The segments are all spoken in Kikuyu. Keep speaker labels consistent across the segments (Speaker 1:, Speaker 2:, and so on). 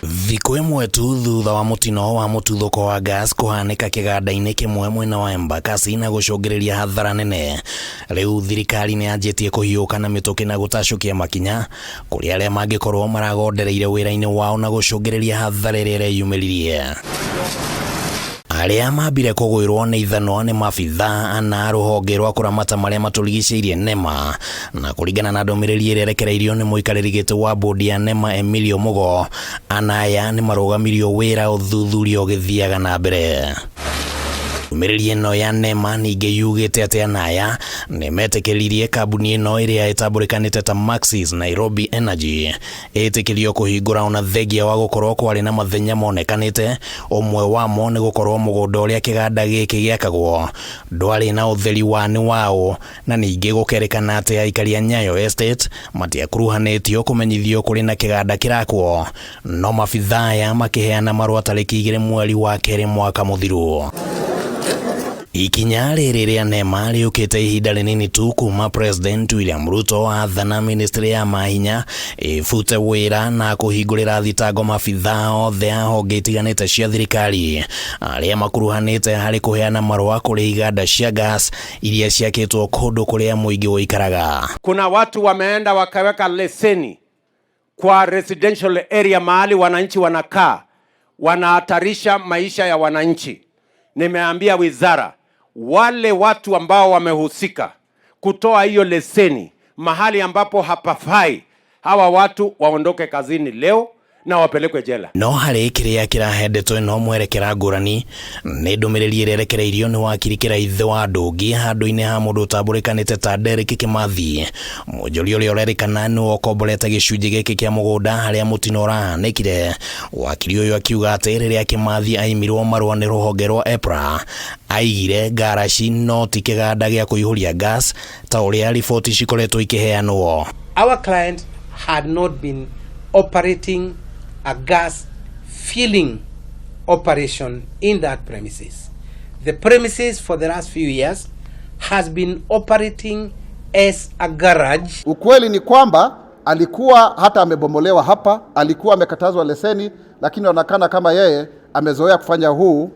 Speaker 1: Thikũ ĩmwe tu thutha wa mũtino wa mũtuthũko wa gas kũhanĩka kĩganda-inĩ kĩmwe mwena wa Embakasi na gũcũngĩrĩria hathara nene, rĩu thirikari nĩ yanjĩtie kũhiũka na mĩtũkĩ na gũtacũkia makinya kũrĩ arĩa mangĩkorwo maragondereire wĩra-inĩ wao na gũcũngĩrĩria hathara ĩrĩa ĩreyumĩririe. Arĩa mambire kũgwĩrwo nĩ ithanwa nĩ maabithaa ana a rũhonge rwa kũramata marĩa matũrigicĩirie NEMA, na kũringana na ndũmĩrĩri ĩrĩa ĩrekereirio nĩ mũikarĩri gĩtĩ wa bũndi ya NEMA Emilio Mũgo, ana aya nĩ marũgamirio wĩra ũthuthuria ũgĩthiaga na mbere. Ndũmĩrĩri ĩno ya NEMA ningĩ yugĩte atĩ ana aya nĩ metĩkĩririe kambuni ĩno ĩrĩa ĩtambũrĩkanĩte ta Maxis Nairobi Energy ĩtĩkĩrio kũhingũra ona thengia wa gũkorwo kwarĩ na mathenya monekanĩte, ũmwe wamo nĩ gũkorwo mũgũnda ũrĩa kĩganda gĩkĩ gĩakagwo ndwarĩ na ũtheri wa nĩ waũ, na ningĩ gũkerĩkana atĩ aikari a Nyayo Estate matiakuruhanĩtio kũmenyithio kũrĩ na kĩganda kĩrakwo, no mabithaa aya makĩheana marũa tarĩki igĩrĩ mweri wa kerĩ mwaka mũthiru. Ikinya rĩrĩ rĩa NEMA rĩũkĩte ihinda rĩnini tu kuma President William Ruto athana ministry ya mahinya ĩbute wĩra na kũhingũrĩra thitango mabithaa othe a honge itiganĩte cia thirikari arĩa makuruhanĩte harĩ kũheana marũa kũrĩ iganda cia gas iria ciakĩtwo kũndũ kũrĩa mũingĩ ũikaraga.
Speaker 2: Kuna watu wameenda wakaweka leseni kwa residential area mahali wananchi wanakaa, wanahatarisha maisha ya wananchi. Nimeambia wizara, wale watu ambao wamehusika kutoa hiyo leseni mahali ambapo hapafai, hawa watu waondoke kazini leo na wapelekwe jela.
Speaker 1: No harĩ kĩrĩa kĩrahe ndeto ĩno mwerekera ngũrani nĩ ndũmĩrĩri ĩrĩa ĩrekereirio nĩ wakiri Kĩraithe wa Ndũngi handũ-inĩ ha mũndũ ũtambũrĩkanĩte ta Derrick Kĩmathi, mwonjoria ũrĩa ũrerĩkana nĩwe ũkomborete gĩcunjĩ gĩkĩ kĩa mũgũnda harĩa mũtino ũrahanĩkire. Wakiri ũyũ akiuga atĩ rĩrĩa Kĩmathi aimirwo marũa nĩ rũhonge rwa EPRA aigire ngaraci no ti kĩganda gĩa kũihũria gas ta ũrĩa riboti cikoretwo ikĩheanwo.
Speaker 3: Our client had not been operating a gas filling operation in that premises. The premises for the last few years has been operating as a garage.
Speaker 4: Ukweli ni kwamba alikuwa hata amebomolewa hapa, alikuwa amekatazwa leseni, lakini inaonekana kama yeye amezoea kufanya huu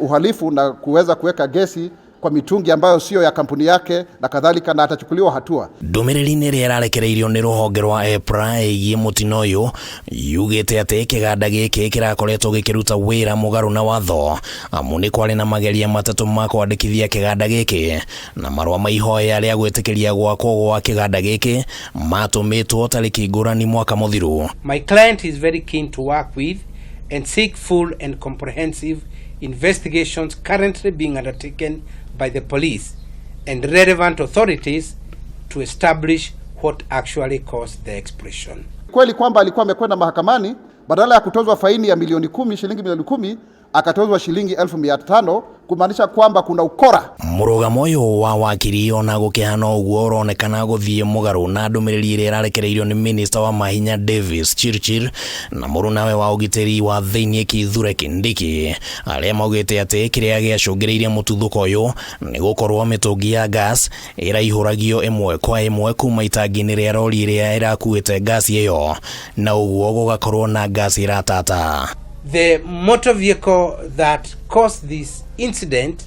Speaker 4: uhalifu na kuweza kuweka gesi kwa mitungi ambayo sio ya kampuni yake na kadhalika, na atachukuliwa hatua.
Speaker 1: Ndũmĩrĩri-inĩ ĩrĩa ĩrarekereirio nĩ rũhonge rwa EPRA ĩgiĩ mũtino ũyũ yugĩte atĩ kĩganda gĩkĩ kĩrakoretwo gĩkĩruta wĩra mũgarũ na watho amu nĩ kwarĩ na mageria matatũ ma kwandĩkithia kĩganda gĩkĩ na marũa ma ihoya rĩa gwĩtĩkĩria gwakwo gwa kĩganda gĩkĩ matũmĩtwo tarĩki ngũrani mwaka mũthiru.
Speaker 3: My client is very keen to work with and seek full and comprehensive investigations currently being undertaken by the police and relevant authorities to establish what actually caused the explosion.
Speaker 4: Kweli kwamba alikuwa amekwenda mahakamani, badala ya kutozwa faini ya milioni 10, shilingi milioni 10, akatozwa shilingi 500,000, kumaanisha kwamba kuna ukora.
Speaker 1: Mũrũgamo ũyũ wa wakiri ona gũkĩhana ũguo ũronekana gũthiĩ mũgarũ na ndũmĩrĩri ĩrĩa ĩrarekereirio nĩ minista wa mahinya Davis Chirchir na mũrunawe wa ũgitĩri wa thĩinĩ Kithure Kindiki arĩa maugĩte atĩ kĩrĩa gĩacũngĩrĩirie mũtuthũko ũyũ nĩ gũkorwo mĩtũngi ya gas ĩraihũragio ĩmwe kwa ĩmwe kuma itangi-inĩ rĩa rori ĩrĩa ĩrakuĩte gas ĩyo na ũguo gũgakorwo na gas ĩratata.
Speaker 3: The motor vehicle that caused this incident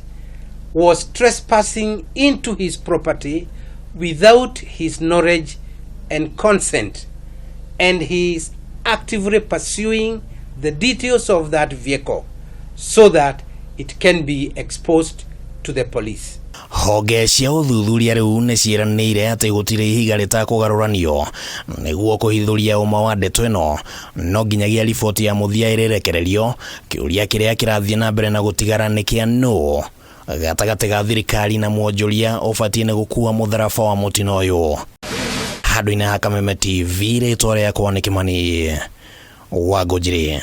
Speaker 3: was trespassing into his property without his knowledge and consent, and he is actively pursuing the details of that vehicle so that it can be exposed to the police.
Speaker 1: Honge cia ũthuthuria rĩu nĩ ciĩranĩire atĩ gũtirĩ ihiga rĩtakũgarũranio nĩguo kũhithũria ũma wa ndeto ĩno no nginyagia riboti ya mũthia ĩrĩrekererio. Kĩũria kĩrĩa kĩrathiĩ na mbere na gũtigara nĩ kĩa nũ gatagatĩ ga thirikari na mwonjoria ũbatiĩ nĩ gũkua mũtharaba wa mũtino ũyũ. Handũ-inĩ ha Kameme TV, rĩtwa rĩakwa nĩ Kĩmani wa Ngũnjiri.